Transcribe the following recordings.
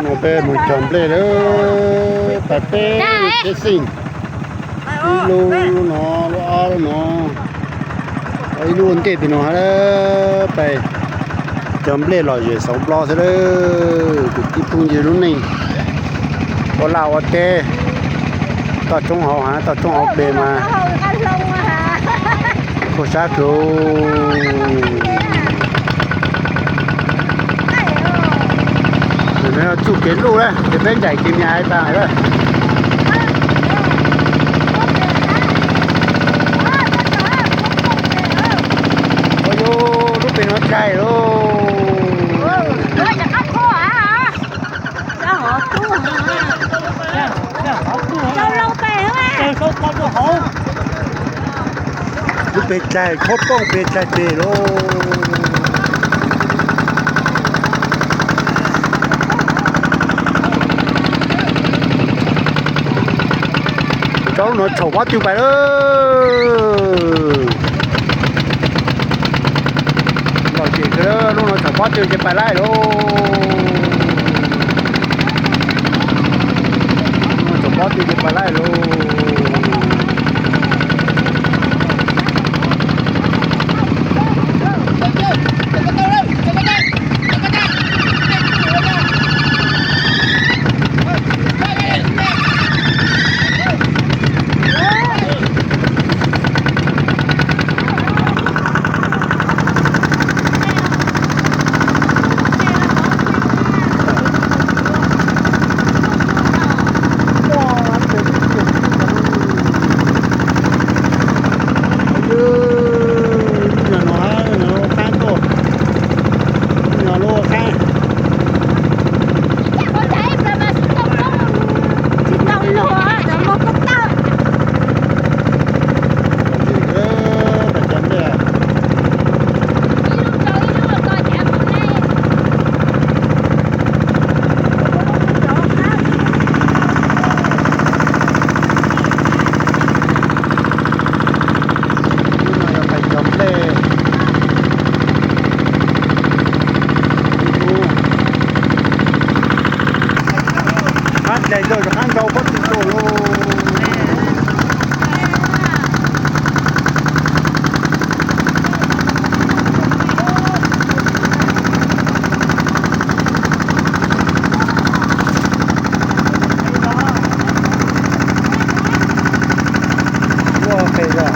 No peb mus cog nplej lawm, pais peb tsheb xeej, ib lub, lub no, lub ob, lub no, ib lub ua ntej tim no hab, pais cog nplej lom zem xauv nplo xwb lawm. Kwv tij phooj ywg lub neej ua laj ua teb, toj roob hauv hav toj roob hauv pes mas khuj sab kawg. Txuj kev luj na ces peb ncaim kev mias hais tas lawm. Ua, lub pem no dlaig lauj. Lub pem dlaig, khob pooj pem dlaig tes lauj. Rau lub no tsham pob tw pais lawm. Lom zem kawg, lub no tsham pob tw ces pais laij lauj. Lub no tsham pob tw ces pais laij lauj. Qab dlaig rau, rov qab nrau pob tw rau lauj. Ua pes zog.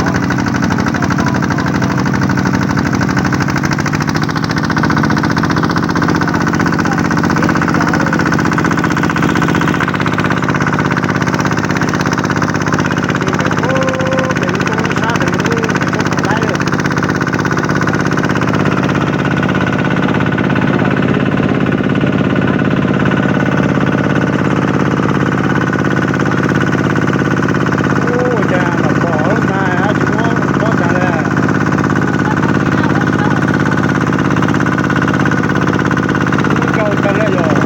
Ua cas los pom mas tsis muab pob tag li. Muab rau tag li yog.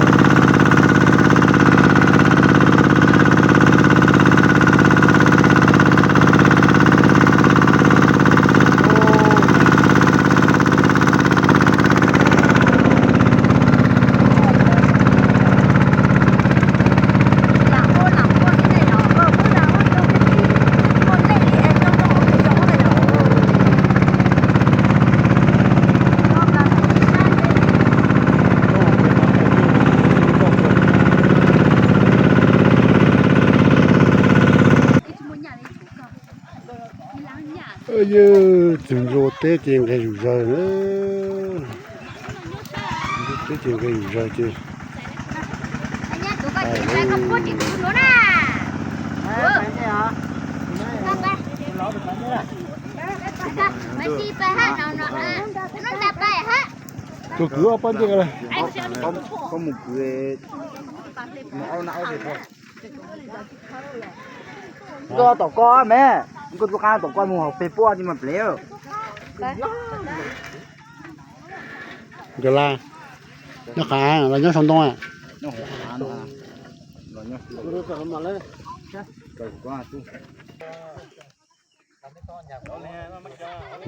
Yog txwg ntua teb ces nqes zom zaws na. Teb ces nqes zom zaws ces tus kwv kwv ob pob ntsej. Koj mus kwv, mus aub na aub pem koj. Koj tom koj me, koj tus qab tom koj mus hauv pes puab ti mas plev. Nkawd la nyob qab los nyob saum ntoo?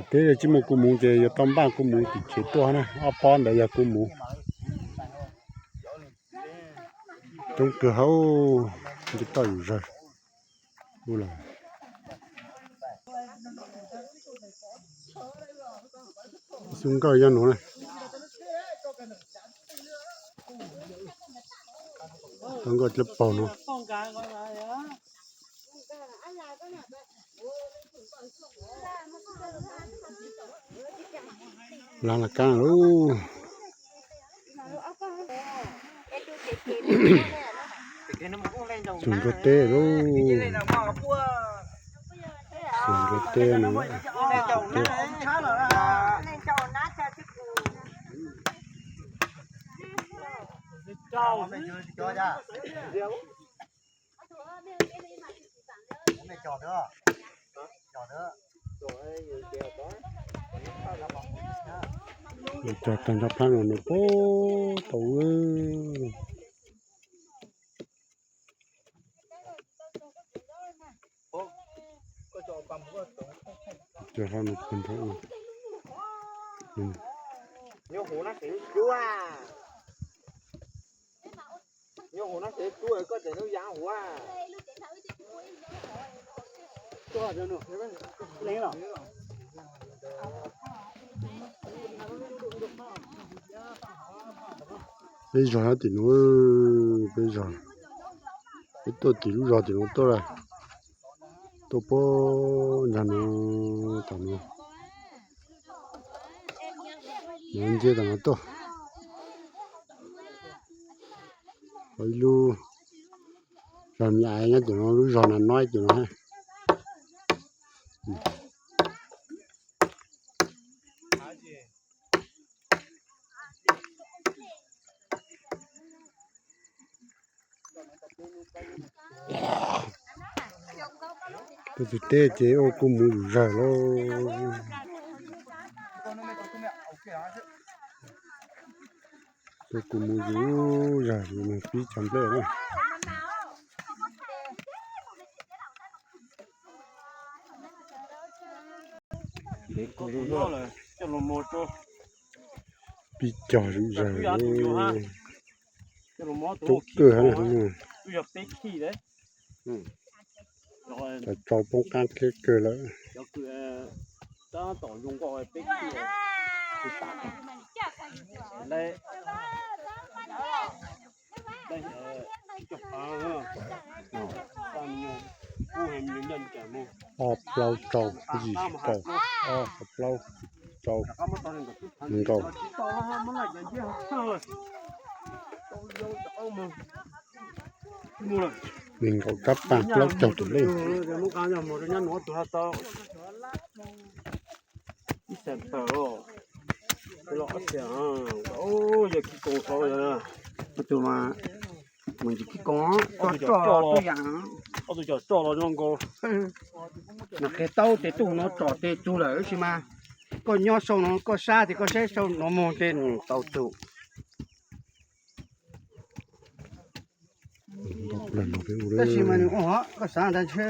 Peb tsis muaj kua muv ces yuav tau npaj kua muv tim tsev tuaj na, ob pob ntawd yog kua muv. Coob kawg hauv, nce toj yus zawg. Xub nkawj yog nuav na. Tau nkawj dlawb paug no. Laj laj kab lauj. Txug nruab teb lauj. Txug nruab teb no. Cog tag nrho plab no nws puag tau. Cog hlo nws puag nrho. Peb zog nyob tim nuav, peb zog, peb tuaj tim lub zog tim nuav tuaj lawm, tuaj puag nrag nuav, tom nuav, nuav nce tom nuav tuaj. Ib lub zog me ais nyob tim nuav, lub zog na nob tim nuav. Tuaj txug teb ces ua kuj mus zug zawg lauj. Tuaj kuj mus zug zawg, pib cog nplej na. Pib cog zug zawg, coob kawg. Cov tsau poob qab khiab kawg lawm. Ob plaub tsau, yim rau, ob plaub, tsau, nees nkaum. Nees nkaum tsab paj plaub caug tus lej. Tus mas mus ntsis khib koos, tso roj los zoo nkaus. Nws qhia tau tes tug no tsom tes tug lawm, tab sis mas koj nyob sau no koj sab ces koj saib sau no moog ces nws tau tug. Tab sis mas nws ua hov koj xav ntag ntshe.